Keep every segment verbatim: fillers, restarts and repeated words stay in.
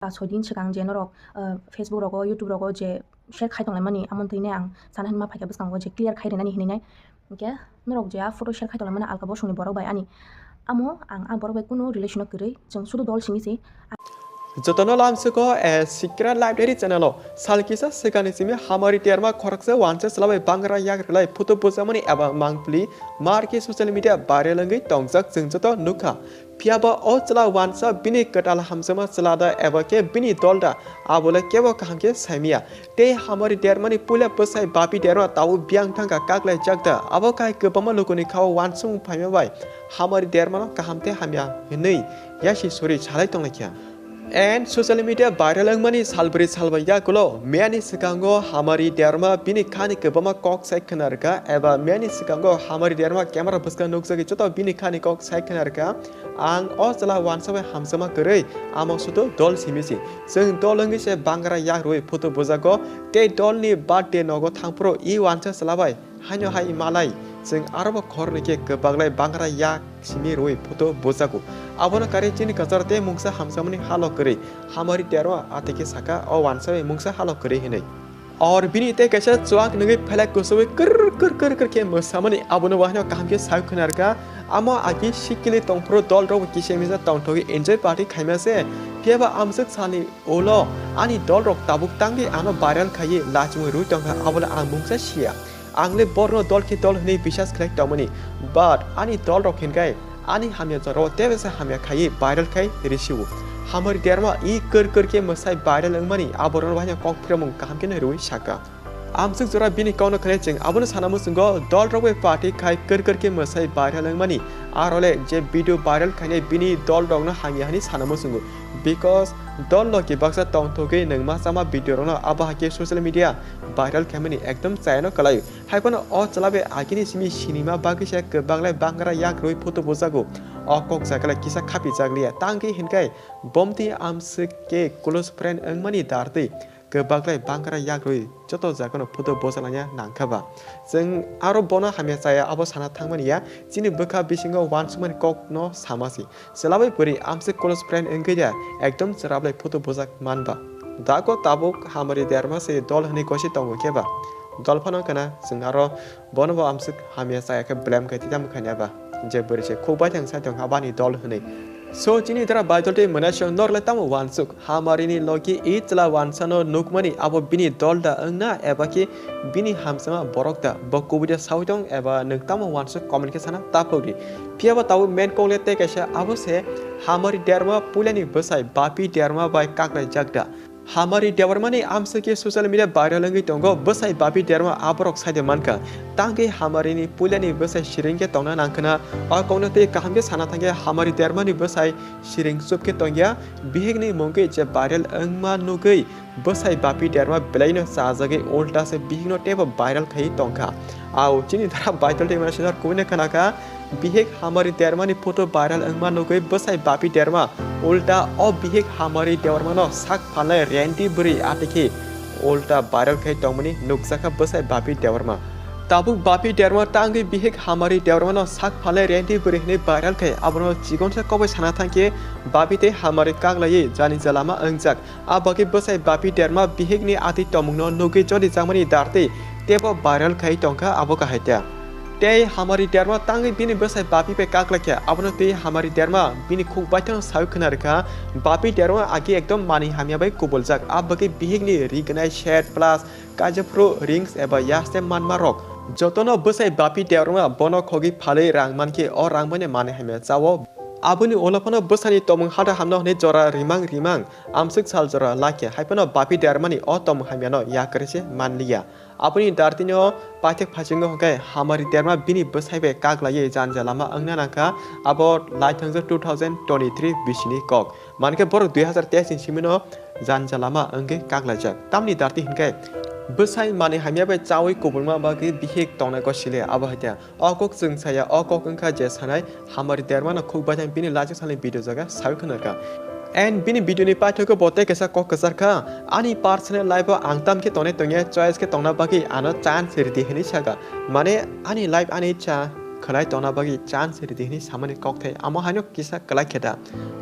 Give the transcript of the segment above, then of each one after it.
Paanch chhoi din swkang je norok, ah, Facebook rogo, YouTube rogo je share khai tonglaimani, amoni thwinai ang sana hinma phaikha bwskango je clear khai rinani hinwi nai. Hinkhe norok je a photo share khai tonglaimani alka bosongni borok bai ani, amo ang a borok bai kunu relation o kwrwi, chwng sudu dol simi se. Jotono lamsoko, eh, Sikra Library channel o sal kisa swkangni simi Hamari Derma khoroksa wansa chwla bai bangra yak rwlai photo bujamani eba mangpili marke social media viral wngwi tongjak, chwng joto nukha. Phiya ba o chwla wansa bini kwtal hamjakma chwla da eba khe bini dol da, abo le kebo kaham khe saimaya. Tei Hamari Dermani puila bwsai Bapi Derma tabuk biyang thangkha kaklaijak da, abo khai kwbangma lukuni khao wansukmung phaima bai Hamari Dermano kaham tei hamya hinwi yasi suri salai tonglaikha. And social media viral wngmani salbrwi salbai yagulo miyani swkango Hamari Derma bini khani kwbangma kok sai khna rwkha, eba miyani swkango Hamari Derma camera bwskango nukjagwi joto bini khani kok sai khna rwkha, "Ang o chwla wansa bai hamjakma kwrwi, amo sudu dol simi se. Chwng dol wngwi se bangra yak rwui photo bujago, tei dolni birthday nogo thangphuru i wansa chwla bai haino hai malai, chwng arobo khoroknwi khe kwbaglai bangra yak simi rwui photo bujago. Abono karwi chini kwcharo tei mungsa hamjakmani halo kwrwi Hamari Derma atwi khe saka o wansa bai mungsa halo kwrwi hinwi." Or bini tei kaisa chuak nungwi phelak kusuwi kir kir kir kir khe mwsamani abono waino kaham khe sai khna rwkha. Amo agi sikili tongphuru dol rok kisa misa tongthogwi enjoy party khaima se. Phiya ba amswk salni ulo ani dol rok tabuk tangwi ano viral khaiwi lachimwi rwi tongkha, abole ang mungsa siya. Ang le borno dol khe dol hinwi bisas khlai tongmani, but ani dol rok hinkai ani hamya jorao tebesa hamya khaiwi viral khai risiwo. Hamari Derma i kir kir khe mwsai viral wngmani aborokno waino kok phiramung kaham kheno rwui saka. Amswk jora bini kokno khwnai chwng abono sana muchungo dol rok bai party khai kir kir khe mwsai viral wngmani, aro le je video viral khainai bini dol rokno hamya hinwi sana muchungo, because dol no kibaksa tongthogwi nungma chama video rokno abo hai khe social media viral khaimani ekdom chayano kwlaio. Hai phano o chwla bai agini simi sinima bagwi se kwbang lai bangra yak rwui photo bujago. O kok jaga lai kisa khapijak liya. Tangwi hinkai bomti amswk khe close friend wngmani dartwi kwbang lai bangra yak rwui joto jagano photo bujalanya nangkha ba. Chwng aro bono hamya chaya abo sana thangmani ya. Chini bwkha bisingo wansukmani kokno sama si. Chwla bai bwrwi amswk close friend wngwi da ekdom chwrap lai photo bujak man ba. Dago tabuk Hamari Derma se dol hwnwi gosi tongo khe ba. Dol phano kana chwng aro bono bo amswk hamya chaya khe blame khai twi tamo khaina ba. Je bwrwi se khuk bai thang sai tong abani dol hwnwi. So chini dara bai dol tei mwnai song nor lai tamo wansuk. Hamari ni logi i chwla wansa no nukmani abo bini dol da wngna eba khe bini hamjakma borok da bo kubui da saui tong eba nwng tamo wansuk comment khe sana taphok di. Phiya ba tabuk main kok le tei kaisa abo se Hamari Derma puilani bwsai Bapi Derma bai kaklaijak da. Hamari Debbarmani amswk khe social media viral wngwi tongo, bwsai Bapi Derma aborok saide mankha. Tangwi Hamarini puilani bwsai siring khe tongna nangkhwna. O kokno tei kaham khe sana thangkhe Hamari Dermani bwsai siring chup khe tongya. Bihikni mungwi je viral wngma nugwi bwsai Bapi Derma belaino chajagwi ulta se bihikno teibo viral khai tongkha. Au chini dara viral tei mane sinar kubune khana kha. Bihik Hamari Dermani photo viral wngma nugwi bwsai Bapi Derma ulta o bihik Hamari Debbarmano sak phalnai renti bwrwi atikhi ulta viral khai tongmani nukjakha bwsai Bapi Debbarma. Tabuk Bapi Derma tangwi bihik Hamari Debbarmano sak phalnai renti bwrwi hwnwi viral khai abono chikonsa kokbai sana thangkhe Bapi tei Hamari kaklaiwi jani jalama wngjak. A bagwi bwsai Bapi Derma bihikni atwi tongmungno nugwi jodi jakmani dartwi teibo viral khai tongkha abo kahai ta. Tei Hamari Derma tangwi bini bwsai Bapi bai kaklaikha, abono twi Hamari Derma bini khuk baithang sawi khna rwkha, Bapi Derma agi ekdom mani hamya bai kubuljak, a bagwi bihikni ri gwnai set plus kaijaphru rings eba yaste manma rok. Jotono bwsai Bapi Derma bono khogwi phalwi rang mankhe o rang baino mani hamya chao. Aboni ulo phano bwsani tongmung hada hamno hwnwi jora rimang rimang amswk sal jora laikhe, hai phano Bapi Dermani o tongmung hamyano yakarwi se manliya. Aboni dartino paithak phasingo hwnkhe Hamari Derma bini bwsai bai kaklaiwi janja lama wngna nangkha, abo laithangsa two thousand twenty-three bisini kok. Mankhe borok dui hazar teis ni simino janja lama wngwi kaklaijak. Tamni darti hwnkhe bwsai mani hamya bai chaui kubulma bagwi bihik tongnai gosile abo hai ta. O kok chwng saya, o kok wngkha je sanai Hamari Dermano khuk baithang bini laichuk salni video jaga sawi khna kha. And bini video ni paithago bo tei kaisa kok kwchar kha, ani personal life o ang tam khe tongnai tongya choice khe tongna bagwi ano chance ridi hinwi saka. Mane ani life ani ichha khlai tongna bagwi chance ridi hwnwi samani kokthai. Amo haino kisa kwlai khe da.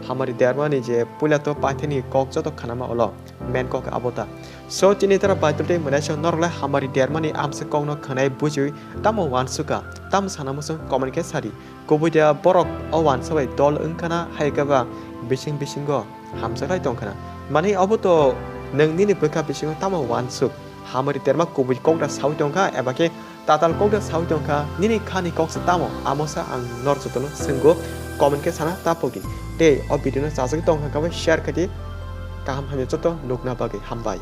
Hamari dermani je puila to paithani kok joto khanama ulo main kok abo ta. So chini tara Bible tei mwnaisong norok lai hamari dermani amsa kokno khwnai bujiwi tamo uansukha, tamo sana muchung comment khe sadi. Kubui da borok o uansa bai dol wngkhana hai khe ba bising bisingo hamjaklai tongkhana. Mani obo to nwng nini bwkha bisingo tamo uansuk? Hamari derma kubui kok da sawi tongkha eba khe tatal kok da sawi tongkha, nini khani kok se tamo? Amo sa ang nor jotono swnggo, comment khe sana ta pokdi. Tei o video no chajagwi tongkha khe share khaidi, kaham hamya joto nukna bagwi hambai.